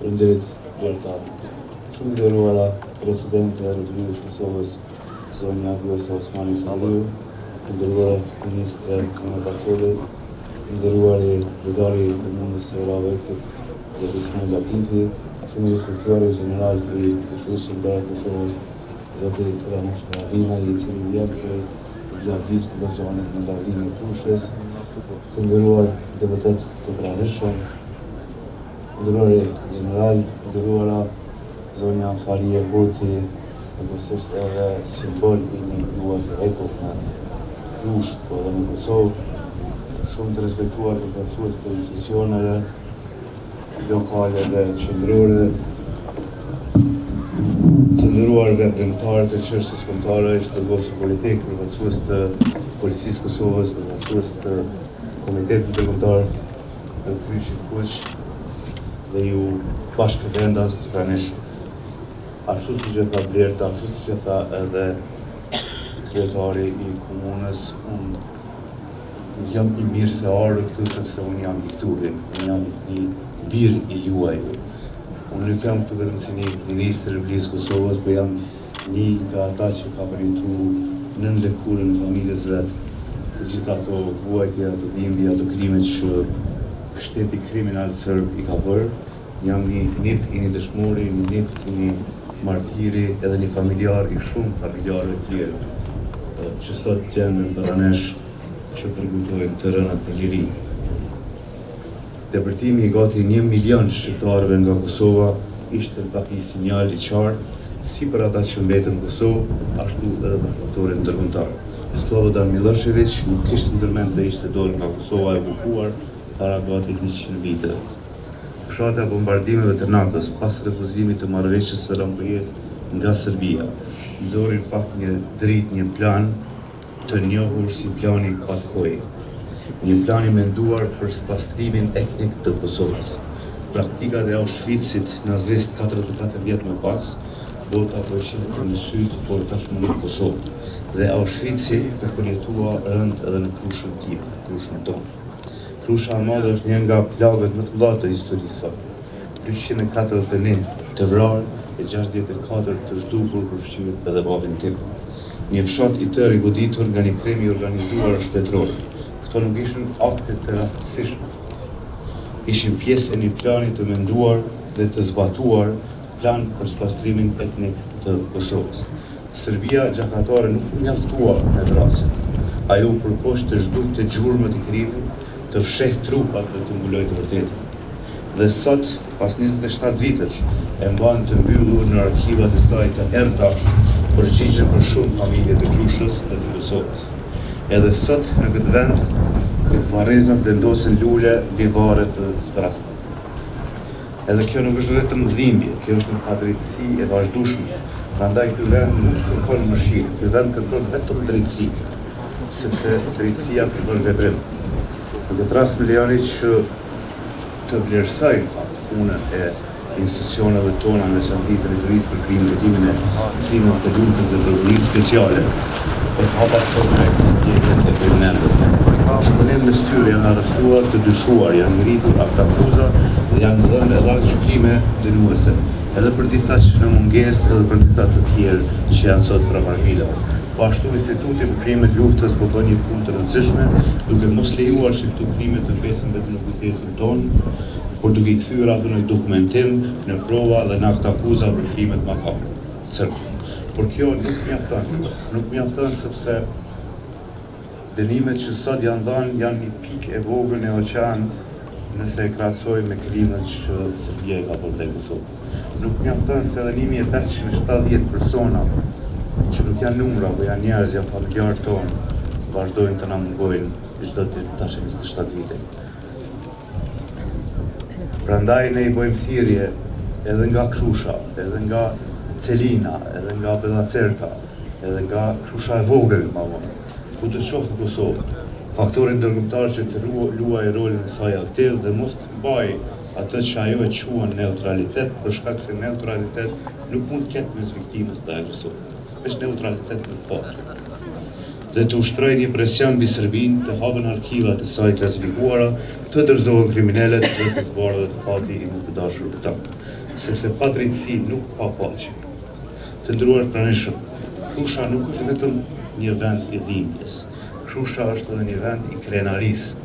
Faleminderit Blerta. Shumë e nderuara presidente e Republikës së Kosovës, zonja Vjosa Osmani Sadriu, e nderuara ministre Meme Pacolli, i nderuari kryetari i komunës së Rahovecit, zoti Ismail Latifi, shumë i respektuari gjeneral i Ushtrisë Çlirimtare të Kosovës, zoti Ramush Haradinaj, i cili vjen prej lavdisë Kobozhanit në lavdinë e Krushës, të nderuar deputetë të pranishëm, i nderuari gjeneral, e nderuara zonja Fahrije Hoti, njëkohësisht edhe simbol i një gruas së hekurt në Krushë, po edhe në Kosovë, shumë të respektuar përfaqësues të institucioneve lokale dhe qendrore, të nderuar veprimtarë të çështjes kombëtare, ish të burgosur politik, përfaqësues të Policisë së Kosovës, përfaqësues të Komitetit Ndërkombëtar të Kryqit Kuq dhe ju bashkëvendas të pranishëm. Ashtu siç e tha Blerta, ashtu siç e tha edhe kryetari i komunës, unë nuk jam i mirëseardhur këtu sepse unë jam i këtuhi, unë jam një bir i juaj. Unë nuk jam këtu vetëm si një ministër i Republikës së Kosovës, por jam një nga ata që ka përjetu nën lëkurën e familjes vet të gjitha ato vuajtje, ato dhimbje, ato krime që shteti kriminal serb i ka bërë. Jam një nip i një dëshmori, një nip i një martiri edhe një familjar i shumë familjarëve tjerë që sot gjenden para nesh që përkujtojnë të rënët për liri. Depërtimi i gati një milion shqiptarëve nga Kosova ishte në fakt një sinjal i qartë si për ata që mbetën në Kosovë, ashtu edhe për faktorin ndërkombëtar. Sllobodan Millosheviq nuk kishte ndërmend të hiqte dorë nga Kosova e okupuar para gati 100 viteve. Fushata e bombardimeve të NATO-s pas refuzimit të marrëveshjes së Rambujesë nga Serbia, nxori në fakt një dritë një plan të njohur si Plani Patkoi, një plan i menduar për spastrimin etnik të Kosovës. Praktikat e Auschwitzit nazist 44 vjet më pas, bota po i shihte me sytë, por tashmë në Kosovë. Dhe Auschwitzi u përjetua rëndë edhe në Krushën time, Krushën tonë. Krusha e Madhe është një nga plagët më të mëdha të historisë sonë. 241 të vrarë e 64 të zhdukur përfshirë edhe babin tim. Një fshat i tërë i goditur nga një krim i organizuar shtetëror. Këto nuk ishin akte të rastësishme. Ishin pjesë e një plani të menduar dhe të zbatuar plan për spastrimin etnik të Kosovës. Serbia gjakatare nuk u mjaftua me vrasjet. Ajo u përpoq të zhdukte gjurmët e krimit, të fshehë trupat dhe të mbulojë të vërtetën. Dhe sot, pas 27 vitesh, e mban të mbyllur në arkivat e saj të errëta përgjigjen për shumë familje të Krushës dhe të Kosovës. Edhe sot në këtë vend, këtë varrezat vendosen lule mbi varre të zbrazëta. Edhe kjo nuk është vetëm dhimbje, kjo është një padrejtësi e vazhdueshme. Prandaj ky vend nuk kërkon mëshirë, ky vend kërkon vetëm drejtësi, sepse drejtësia kërkon veprim. Në këtë rast më lejoni që të vlerësoj në fakt punën e institucioneve tona në veçanti Drejtorisë për Krimin, Hetimin e Krimeve të Luftës dhe Prokurorisë Speciale për hapat konkret në ndjekjen e kriminelëve. Në bashkëpunim mes tyre janë arrestuar të dyshuar, janë ngritur aktakuza dhe janë dhënë edhe aktgjykime dënuese, edhe për disa që në mungesë edhe për disa të tjerë që janë sot prapa grilave. Po ashtu Instituti për Krime të Luftës po bën një punë të rëndësishme, duke mos lejuar që këto krime të mbesin vetëm në kujtesën tonë, por duke i kthyer ato në dokumentim, në prova dhe në aktakuza për krimet makabre serbe. Por kjo nuk mjafton, nuk mjafton sepse dënimet që sot janë dhënë janë një pikë e vogël në oqean nëse e krahasojmë me krimet që Serbia i ka bërë ndaj Kosovës. Nuk mjafton se edhe 1570 persona që nuk janë numra, po janë njerëz, janë familjarë tonë, vazhdojnë të na mungojnë çdo ditë tash e 27 vite. Prandaj ne i bëjmë thirrje edhe nga Krusha, edhe nga Celina, edhe nga Bella Cerka, edhe nga Krusha e Vogël, ma vonë, kudo qoftë në Kosovë, faktori ndërkombëtar që të luajë rolin e saj aktiv dhe mos të mbajë atë që ajo e quan neutralitet, për shkak se neutralitet nuk mund të ketë mes viktimës dhe agresorit. Veç neutralitet nuk ka. Dhe të ushtrojë një presion mbi Serbinë, të hapen arkivat e saj klasifikuara, të dorëzohen kriminelët dhe të zbardhet fati i më të dashurve tanë. Sepse pa drejtësi nuk ka paqe. Të nderuar të pranishëm, Krusha nuk është vetëm një vend i dhimbjes. Krusha është edhe një vend i krenarisë.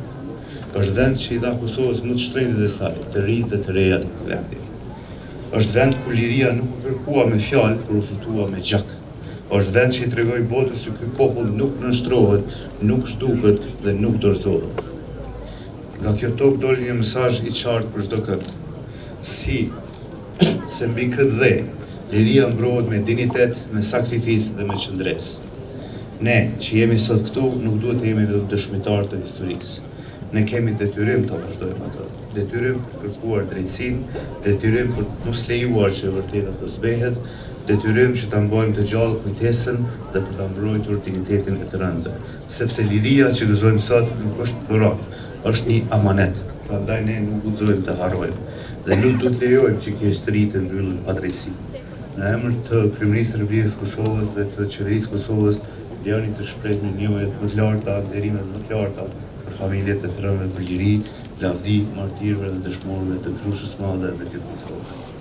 Është vend që i dha Kosovës më të shtrenjtit e saj, të rinjtë dhe të rejat e këtij vendi. Është vend ku liria nuk u kërkua me fjalë, por u fitua me gjak. Është vend që i tregoi botës se ky popull nuk nënshtrohet, nuk zhduket dhe nuk dorëzohet. Nga kjo tokë doli një mesazh i qartë për çdokënd. Si se mbi këtë dhe, liria mbrohet me dinjitet, me sakrificë dhe me qëndresë. Ne, që jemi sot këtu, nuk duhet të jemi vetëm dëshmitarë të historisë. Ne kemi detyrim ta vazhdojmë atë. Detyrim për të kërkuar drejtësinë, detyrim për të mos lejuar që e vërteta të zbehet, detyrim që ta mbajmë të gjallë kujtesën dhe për ta mbrojtur dinjitetin e të rënëve. Sepse liria që gëzojmë sot nuk është dhuratë, është një amanet. Prandaj ne nuk guxojmë të harrojmë dhe nuk duhet të lejojmë që kjo histori të mbyllet pa drejtësi. Në emër të Kryeministrit të Republikës së Kosovës dhe të Qeverisë së Kosovës, lejoni të shpreh mirënjohjet më të larta, nderimet më të larta për familjet e të rënëve për liri, lavdi martirëve dhe dëshmorëve të Krushës Madhe dhe gjithë Kosovës.